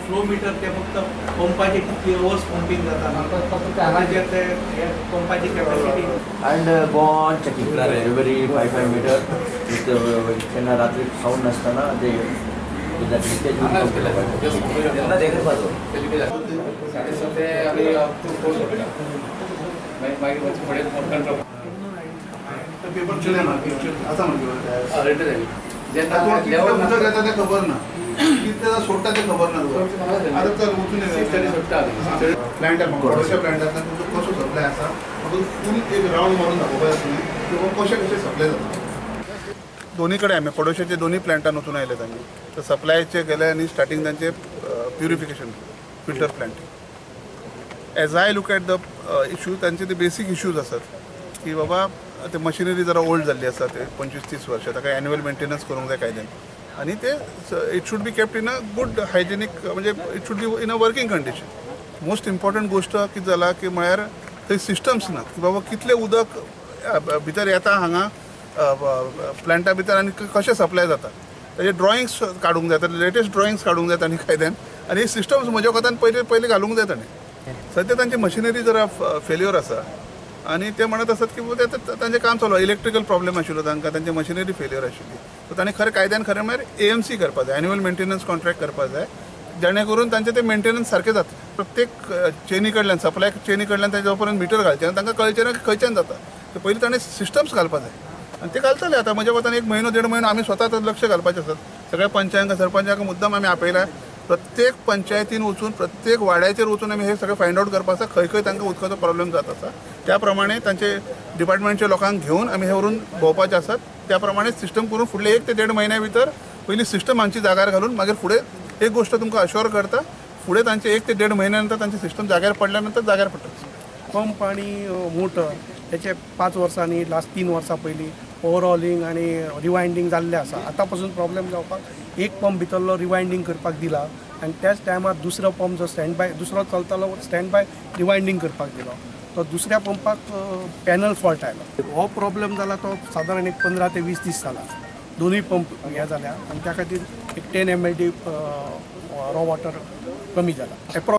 Flow metre ते फक्त पंपाचे कितली अवर्स पंपींग जाता ताजेर ते पंपाची capacity and go on checking every 5-5 meter with केन्ना रात्री साऊंड नासतना ते तेन्ना ते करपाचो. पेपर चले ना आसा म्हणजे उदक येता तें खबर ना, कितले सोडटा तें खबर ना तुका. आतां चल वचून प्लांट पडोच्या प्लांटांतल्यान तुमचो कसो सप्लाय आसा म्हाका फूल एक रावंड मारून दाखोवपाक जाय तुमी की कशें कशें सप्लाय जाता. दोन्ही कडेन आमी पडोशाचे दोन्ही प्लांटान वचून आयले तांणी तर सप्लायचे गेले आनी स्टार्टींग तांचे purification filter plant. As I look at the issue तांचे ते बेसीक इश्यूज आसात की बाबा ते मशिनरी जरा ओल्ड जाल्ली आसा ते 25-30 वर्सां ताका एन्युअल मेंटेनन्स करूंक जाय कायद्यान आनी ते it should be kept in a good hygienic म्हणजे it should be in a working condition. Most important गोश्ट कितें जाला की म्हळ्यार थंय सिस्टम्स ना की बाबा कितलें उदक भितर येता हांगा प्लांटा भितर आनी कशें सप्लाय जाता ताजे ड्रॉइंग्स काडूंक जाय, लेटेस्ट ड्रॉइंग्स काडूंक जाय तांणी कायद्यान आनी सिस्टम्स म्हज्या कोतान पयले पयले घालूंक जाय ताणें. सद्या तांची मशिनरी जरा फेल्युअर आसा आनी ते म्हणत आसात की तांचें काम चालू इलेक्ट्रिकल प्रॉब्लेम आशिल्लो तांकां, तांची मशिनरी फेल्युअर आशिल्ली. सो तांणी खरें कायद्यान खरें म्हळ्यार AMC करपाक जाय, एन्युअल मेंटेनन्स कॉन्ट्रॅक्ट करपाक जाय जेणे करून तांचें तें मेंटेनन्स सारकें जातलें. प्रत्येक चेनी कडल्यान सप्लाय चेनी कडल्यान तांचे जो पर्यंत मिटर घालचें ना तांकां कळचें ना की खंयच्यान जाता. ते पयलीं ताणें सिस्टम्स घालपाक जाय आनी ते घालतले. आतां म्हज्या मतान 1 म्हयनो 1.5 म्हयनो आमी स्वता लक्ष घालपाचें आसात. सगळ्या पंचायतांक सरपंचांक मुद्दाम आमी आपयला, प्रत्येक पंचायतीन वचून प्रत्येक वाड्याचेर वचून आमी हे सगळें फायंड आवट करपाक आसा खंय खंय तांकां उदकाचो प्रॉब्लेम जात आसा. त्या प्रमाणे तांचे डिपार्टमेंटच्या लोकांक घेवन आमी हे व्हरून भोंवपाचे आसात. त्या प्रमाणे सिस्टम करून फुडले 1 ते 1.5 म्हयन्या भितर पयलीं सिस्टम आमची जाग्यार घालून मागीर फुडें एक गोश्ट तुमकां अश्योर करता फुडें तांचे 1 ते 1.5 म्हयन्या नंतर तांचे सिस्टम जाग्यार पडल्या नंतर जाग्यार पडटा. पंप आनी मोटर हेचे 5 वर्सांनी लास्ट 3 वर्सां पयलीं ओवरऑलिंग आनी रिवायंडींग जाल्लें आसा. आतां पासून प्रॉब्लेम जावपाक एक पंप भितरलो रिवायंडींग करपाक दिला आनी त्याच टायमार दुसरो पंप जो स्टँड बाय दुसरो चलतालो स्टँड बाय रिवायंडींग करपाक दिलो तो दुसऱ्या पंपाक पॅनल फॉल्ट आयलो. हो प्रॉब्लेम जाला तो सादारण एक 15 ते 20 दीस जाला. दोनूय पंप हे जाल्या आनी त्या खातीर एक 10 mld raw water कमी जाला.